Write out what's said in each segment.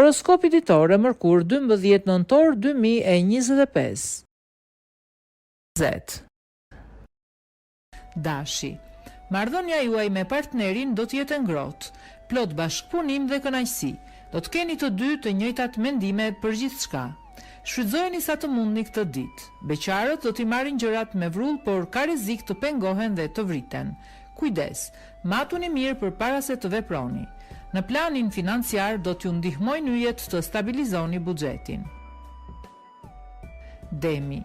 Horoskopi ditor e mërkurë 12 nëntor 2025. Z. Dashi. Marrëdhënia juaj me partnerin do të jetë e ngrohtë, plot bashkëpunim dhe kënaqësi. Do të keni të dy të njëjtat mendime për gjithçka. Shfrytëzojeni sa të mundni këtë ditë. Beqarët do t'i marrin gjërat me vrull por ka rrezik të pengohen dhe të vriten. Kujdes! Matuni mirë përpara se të veproni. Në planin financiar do t'ju ndihmojnë yjet të stabilizoni buxhetin. Demi.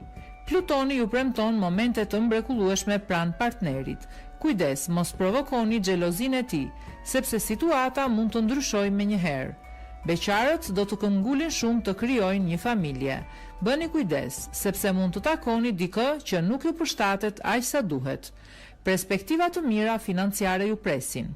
Plutoni ju premton momente të mbrekullueshme pranë partnerit. Kujdes, mos provokoni xhelozinë e tij, sepse situata mund të ndryshojë menjëherë. Beqarët do të këmbngulin shumë të krijojnë një familje. Bëni kujdes, sepse mund të takoni dikë që nuk ju përshtatet aq sa duhet. Perspektiva të mira financiare ju presin.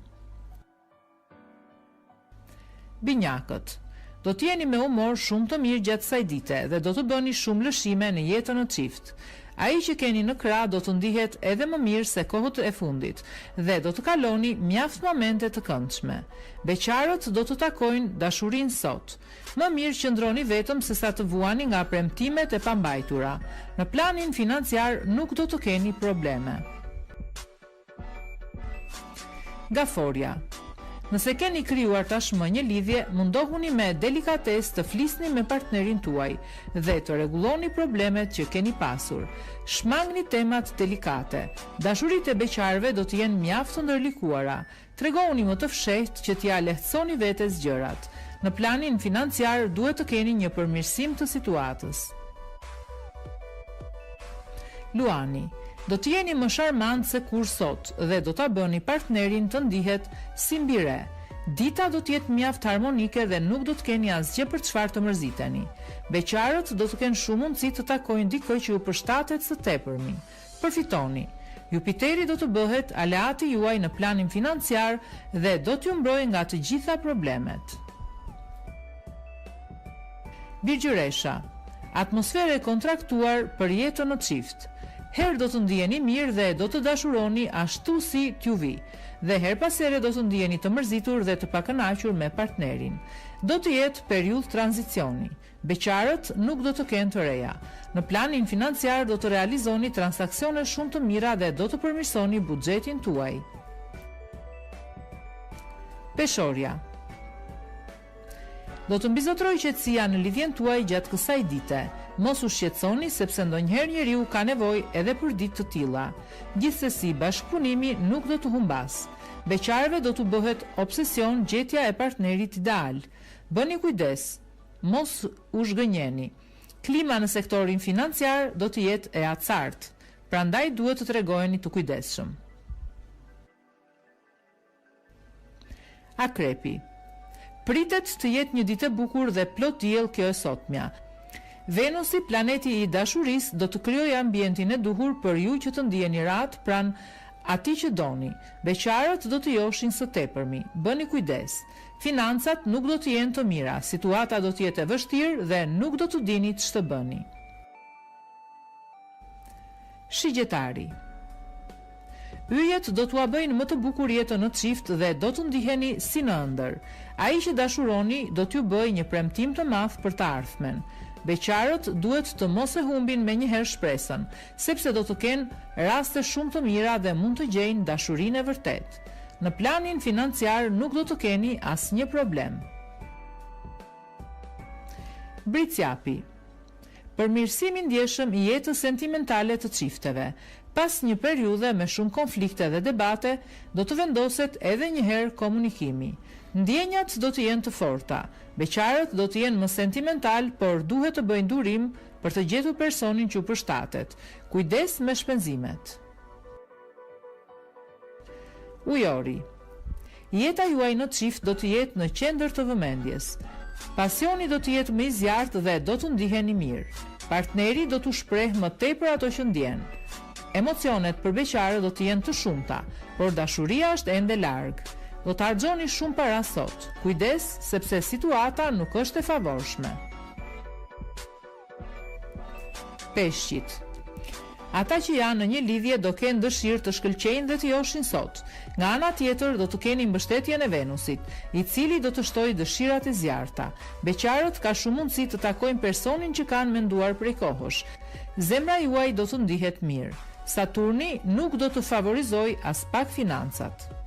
Binjakët. Do të jeni me humor shumë të mirë gjatë kësaj dite dhe do të bëni shumë lëshime në jetën në çift. Ai që keni në krah do të ndihet edhe më mirë se kohët e fundit dhe do të kaloni mjaft momente të këndshme. Beqarët do të takojnë dashurinë sot. Më mirë qëndroni vetëm sesa të vuani nga premtimet e pambajtura. Në planin financiar nuk do të keni probleme. Gaforja. Nëse keni krijuar tashmë një lidhje, mundohuni me delikatesë të flisni me partnerin tuaj dhe të rregulloni problemet që keni pasur. Shmangni temat delikate. Dashuritë e beqarëve do të jenë mjaft të ndërlikuara. Tregohuni më të fshehtë që t'ia lehtësoni vetes gjërat. Në planin financiar duhet të keni një përmirësim të situatës. Luani, Do të jeni më sharmant se kurrë sot dhe do ta bëni partnerin të ndihet si mbi re. Dita do të jetë mjaft harmonike dhe nuk do të keni asgjë për çfarë të mërziteni. Beqarët do të kenë shumë mundësi të takojnë dikë që ju përshtatet së tepërmi. Përfitoni! Jupiteri do të bëhet aleati juaj në planin financiar dhe do t'ju mbrojë nga të gjitha problemet. Virgjëresha, Atmosferë e kontraktuar për jetën në çift. Herë do të ndiheni mirë dhe do të dashuroni ashtu si t'ju vijë. Dhe herë pas here do të ndiheni të mërzitur dhe të pakënaqur me partnerin. Do të jetë periudhë tranzicioni. Beqarët nuk do të kenë të reja. Në planin financiar do të realizoni transaksione shumë të mira dhe do të përmirësoni buxhetin tuaj. Peshorja. Do të mbizotërojë qetësia në lidhjen tuaj gjatë kësaj dite. Mos u shqetësoni sepse ndonjëherë njeriu ka nevojë edhe për ditë të tilla. Gjithsesi, bashkëpunimi nuk do të humbasë. Beqarëve do t'u bëhet obsesion gjetja e partnerit ideal. Bëni kujdes, Mos u zhgënjeni. Klima në sektorin financiar do të jetë e acartë, prandaj duhet të tregoheni të kujdesshëm. Akrepi. Pritet të jetë një ditë e bukur dhe plot diell kjo e sotmja. Venusi, planeti i dashurisë, do të krijojë ambientin e duhur për ju që të ndiheni rehat pranë atij që doni. Beqarët do të joshin së tepërmi. Bëni kujdes. Financat nuk do të jenë të mira, situata do të jetë e vështirë dhe nuk do të dini ç'të bëni. Shigjetari. Yjet do t'ua bëjnë më të bukur jetën në çift dhe do të ndiheni si në ëndërr. Ai që dashuroni do t'ju bëjë një premtim të madh për të ardhmen. Beqarët duhet të mos e humbin menjëherë shpresën, sepse do të kenë raste shumë të mira dhe mund të gjejnë dashurinë e vërtetë. Në planin financiar nuk do të keni asnjë problem. Bricjapi. Përmirësim i ndjeshëm i jetës sentimentale të çifteve. Pas një periudhe me shumë konflikte dhe debate, do të vendoset edhe një herë komunikimi. Ndjenjat do të jenë të forta. Beqarët do të jenë më sentimentalë, por duhet të bëjnë durim për të gjetur personin që u përshtatet. Kujdes me shpenzimet. Ujori. Jeta juaj në çift do të jetë në qendër të vëmendjes. Pasioni do të jetë më i zjarrtë dhe do të ndiheni mirë. Partneri do t'u shprehë më tepër ato që ndjen. Emocionet për beqarët do të jenë të shumta, por dashuria është ende larg. Do të harxhoni shumë para sot. Kujdes, sepse situata nuk është e favorshme. Peshqit. Ata që janë në një lidhje do kenë dëshirë të shkëlqejnë dhe të joshin sot. Nga ana tjetër do të keni mbështetjen e Venusit, i cili do të shtojë dëshirat e zjarrta. Beqarët ka shumë mundësi të takojnë personin që kanë menduar prej kohësh. Zemra juaj do të ndihet mirë. Saturni nuk do të favorizojë aspak financat.